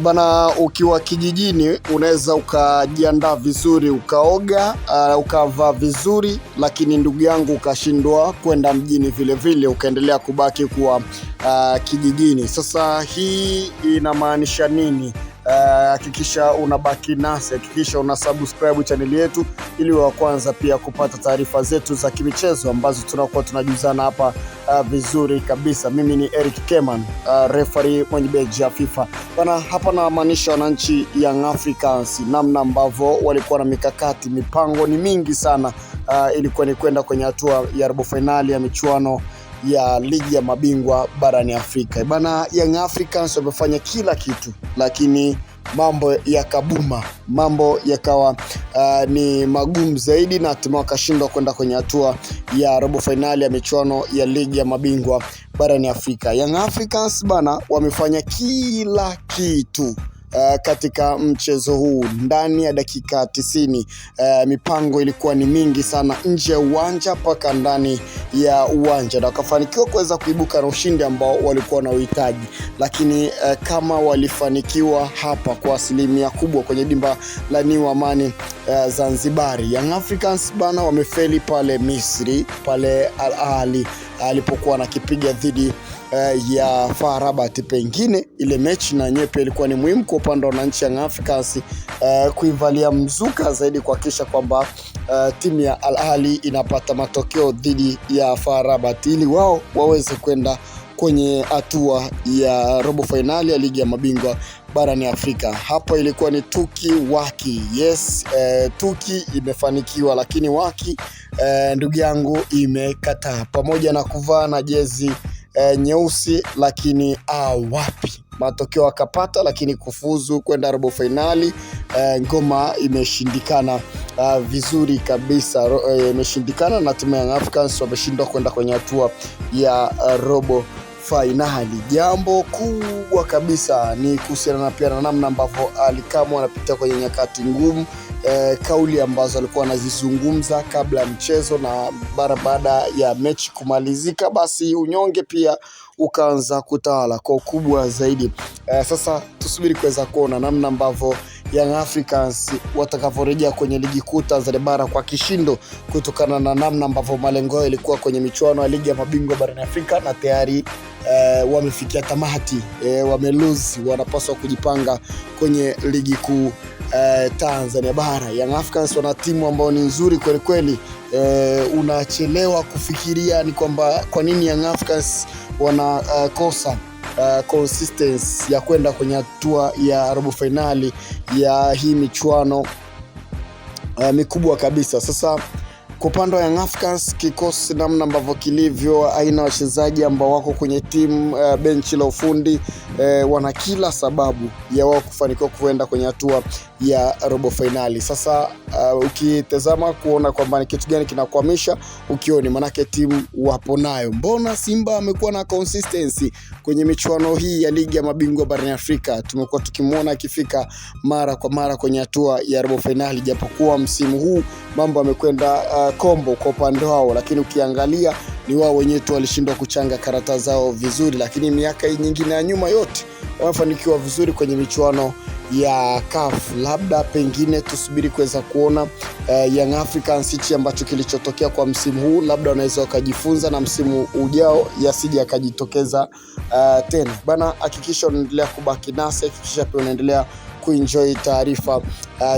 Bana, ukiwa kijijini unaweza ukajiandaa vizuri ukaoga, ukavaa vizuri, lakini ndugu yangu ukashindwa kwenda mjini vile vile, ukaendelea kubaki kuwa kijijini. Sasa hii inamaanisha nini? Hakikisha unabaki nasi, hakikisha una subscribe chaneli yetu ili wa kwanza pia kupata taarifa zetu za kimichezo ambazo tunakuwa tunajuzana hapa vizuri kabisa. Mimi ni Eric Keman, referee mwenye beji ya FIFA. Bana, hapa namaanisha wananchi Young Africans, namna ambavyo walikuwa na mikakati, mipango ni mingi sana. Ilikuwa ni kwenda kwenye hatua ya robo fainali ya michuano ya ligi ya mabingwa barani Afrika. Bana, Young Africans wamefanya kila kitu, lakini mambo yakabuma, mambo yakawa ni magumu zaidi, na hatimaye wakashindwa kwenda kwenye hatua ya robo fainali ya michuano ya ligi ya mabingwa barani Afrika. Young Africans bana, wamefanya kila kitu katika mchezo huu ndani ya dakika 90. Mipango ilikuwa ni mingi sana nje ya uwanja mpaka ndani ya uwanja, na wakafanikiwa kuweza kuibuka na ushindi ambao walikuwa na uhitaji, lakini kama walifanikiwa hapa kwa asilimia kubwa kwenye dimba la New Amani Zanzibari, Young Africans bana wamefeli pale Misri, pale Al Ahly alipokuwa anakipiga dhidi ya FAR Rabat. Pengine ile mechi na yenyewe pia ilikuwa ni muhimu kwa upande wa wananchi Young Africans kuivalia mzuka zaidi kuhakikisha kwamba timu ya Al Ahly inapata matokeo dhidi ya FAR Rabat ili wao waweze kwenda kwenye hatua ya robo fainali ya ligi ya mabingwa barani Afrika. Hapo ilikuwa ni tuki waki. Yes, tuki imefanikiwa, lakini waki ndugu yangu imekataa. Pamoja na kuvaa na jezi nyeusi, lakini wapi matokeo akapata, lakini kufuzu kwenda robo fainali ngoma imeshindikana vizuri kabisa, imeshindikana na timu ya Young Africans wameshindwa kwenda kwenye hatua ya robo fainali. Jambo kubwa kabisa ni kuhusiana na pia na namna ambavyo Ally Kamwe anapitia kwenye nyakati ngumu, kauli ambazo alikuwa anazizungumza kabla ya mchezo na mara baada ya mechi kumalizika, basi unyonge pia ukaanza kutawala kwa ukubwa zaidi. Sasa tusubiri kuweza kuona namna ambavyo Young Africans watakavyorejea kwenye ligi kuu Tanzania bara kwa kishindo, kutokana na namna ambavyo malengo yao ilikuwa kwenye michuano ya ligi ya mabingwa barani Afrika na tayari wamefikia tamati, wamelose, wanapaswa kujipanga kwenye ligi kuu Tanzania bara. Young Africans wana timu ambayo ni nzuri kweli kweli. Unachelewa kufikiria ni kwamba kwa nini Young Africans wanakosa consistency ya kwenda kwenye hatua ya robo fainali ya hii michuano mikubwa kabisa. Sasa kwa upande wa Young Africans, kikosi namna ambavyo kilivyo, aina wachezaji ambao wako kwenye timu, benchi la ufundi, wana kila sababu ya wao kufanikiwa kuenda kwenye hatua ya robo fainali. Sasa ukitazama kuona kwamba ni kitu gani kinakwamisha, ukioni, manake timu wapo nayo. Mbona Simba amekuwa na consistency kwenye michuano hii ya ligi ya mabingwa barani Afrika? Tumekuwa tukimwona akifika mara kwa mara kwenye hatua ya robo fainali, japokuwa msimu huu mambo yamekwenda kombo kwa upande wao, lakini ukiangalia ni wao wenyewe tu walishindwa kuchanga karata zao vizuri, lakini miaka hii nyingine ya nyuma yote wamefanikiwa vizuri kwenye michuano ya CAF. Labda pengine tusubiri kuweza kuona Young Africans hichi ambacho kilichotokea kwa msimu huu, labda wanaweza wakajifunza na msimu ujao yasije yakajitokeza tena. Bana, hakikisha unaendelea kubaki nasi, hakikisha pia unaendelea kuenjoy taarifa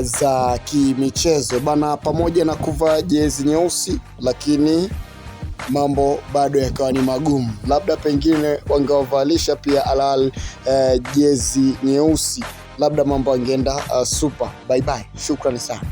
za kimichezo bana. Pamoja na kuvaa jezi nyeusi, lakini mambo bado yakawa ni magumu. Labda pengine wangewavalisha pia Al Ahly jezi nyeusi, labda mambo yangeenda super. Bye bye, shukrani sana.